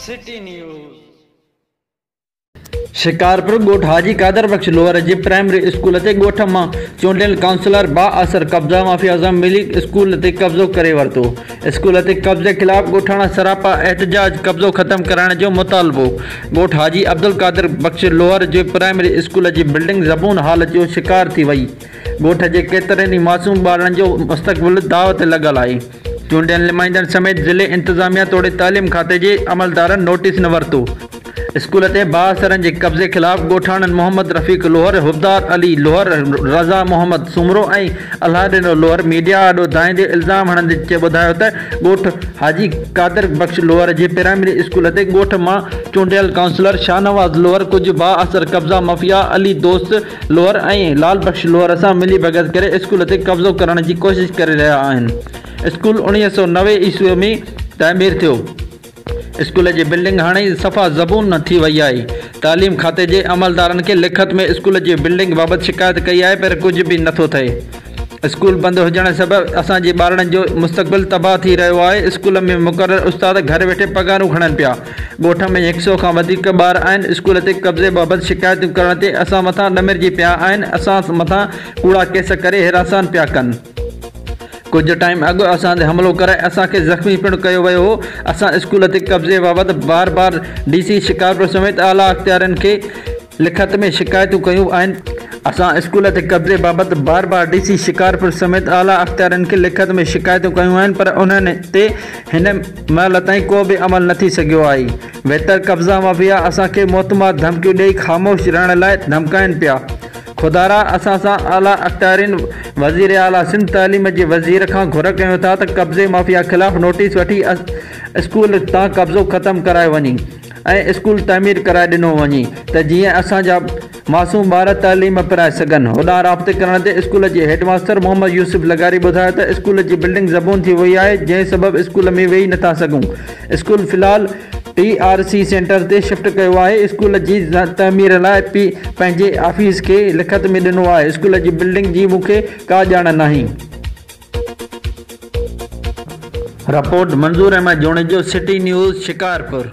City news. Shikarpur, ڳوٺ حاجي قادر بخش لوهر جي primary school تي ڳوٺ مان چونڊيل ڪائونسلر بااثر قبضا مافيا سان ملي اسڪول تي قبضو ڪري ورتو. اسڪول تي قبضي خلاف ڳوٺاڻا سراپا احتجاج، قبضو ختم ڪرائڻ جو مطالبو. ڳوٺ حاجي عبدالقادر بخش لوهر جي پرائمري اسڪول جي بلڊنگ زبون حال جو شڪار ٿي وئي. ڳوٺ جي ڪيترن ئي معصوم ٻارڙن جو مستقبل داء تي لڳل آهي. چونڊيل نمائندن سميت ضلعي انتظاميا توڙي تعليم کاتي جي عملدارن نوٽيس نه ورتو. اسڪول تي بااثرن جي قبضي خلاف ڳوٺاڻن محمد رفيق لوهر، حبدار علي لوهر، رضا محمد سومرو ۽ الهه ڏنو لوهر ميڊيا آڏو دانهيندي الزام هڻندي ٻڌايو ته ڳوٺ حاجي قادر بخش لوهر جي پرائمري اسڪول تي ڳوٺ مان چونڊيل ڪائونسلر شاهنواز لوهر ڪجهه بااثر قبضا مافيا علي دوست لوهر ۽ لال بخش لوهر سان ملي ڀڳت ڪري اسڪول تي قبضو ڪرڻ جي ڪوشش ڪري رهيا آهن. اسڪول 1990 عيسوي ۾ تعمير ٿيو. اسڪول جي بلڊنگ هاڻي صفا زبون ٿي وئي آهي. تعليم کاتي جي عملدارن کي لکت ۾ اسڪول جي بلڊنگ بابت شڪايت ڪئي آهي پر ڪجهه به نٿو ٿئي. اسڪول بند هجڻ سبب اسان جي ٻارڙن جو مستقبل تباهه ٿي رهيو آهي. اسڪول ۾ مقرر استاد گهر ويٺي پگهارون کڻن پيا. ڳوٺ ۾ هڪ سئو کان وڌيڪ ٻار آهن. اسڪول تي قبضي بابت شڪايتون ڪرڻ تي اسان مٿان ڏمرجي پيا آهن. اسان مٿان ڪوڙا ڪيس ڪري هراسان پيا ڪن. ڪجهه ٽائيم اڳ اسان تي حملو ڪرائي اسان کي زخمي پڻ ڪيو ويو هو. اسان اسڪول تي قبضي بابت بار بار ڊي سي شڪارپور سميت اعليٰ اختيارين کي لکت ۾ شڪايتون ڪيون آهن. اسان اسڪول تي قبضي بابت بار بار ڊي سي شڪارپور سميت اعليٰ اختيارين کي لکت ۾ شڪايتون ڪيون آهن پر انهن تي هن مهل تائين ڪو به عمل نه ٿي سگهيو آهي. ويتر قبضا مافيا اسان کي موتمار ڌمڪيون ڏئي خاموش رهڻ لاء ڌمڪائين پيا. خدارا اسان سان اعليٰ اختيارين وزير اعليٰ سنڌ تعليم جي وزير کان گهر ڪيون ٿا ته قبضي مافيا خلاف نوٽيس وٺي اسڪول تان قبضو ختم ڪرايو وڃي ۽ اسڪول تعمير ڪرائي ڏنو وڃي ته جيئن اسان جا معصوم ٻار تعليم پرائي سگهن. هوڏانهن رابطي ڪرڻ تي اسڪول جي هيڊ ماستر محمد يوسف لغاري ٻڌايو ته اسڪول جي بلڊنگ زبون ٿي وئي آهي جنهن سبب اسڪول ۾ ويهي نٿا سگهون اسڪول في الحال ٽي آر سي سينٽر تي شفٽ ڪيو آهي اسڪول جي تعمير لاء پي پنهنجي آفيس کي لکت ۾ ڏنو آهي اسڪول جي بلڊنگ جي مون کي ڪا ڄاڻ ناهي. Report, Manzoor Ahmed Junejo, city news, Shikarpur.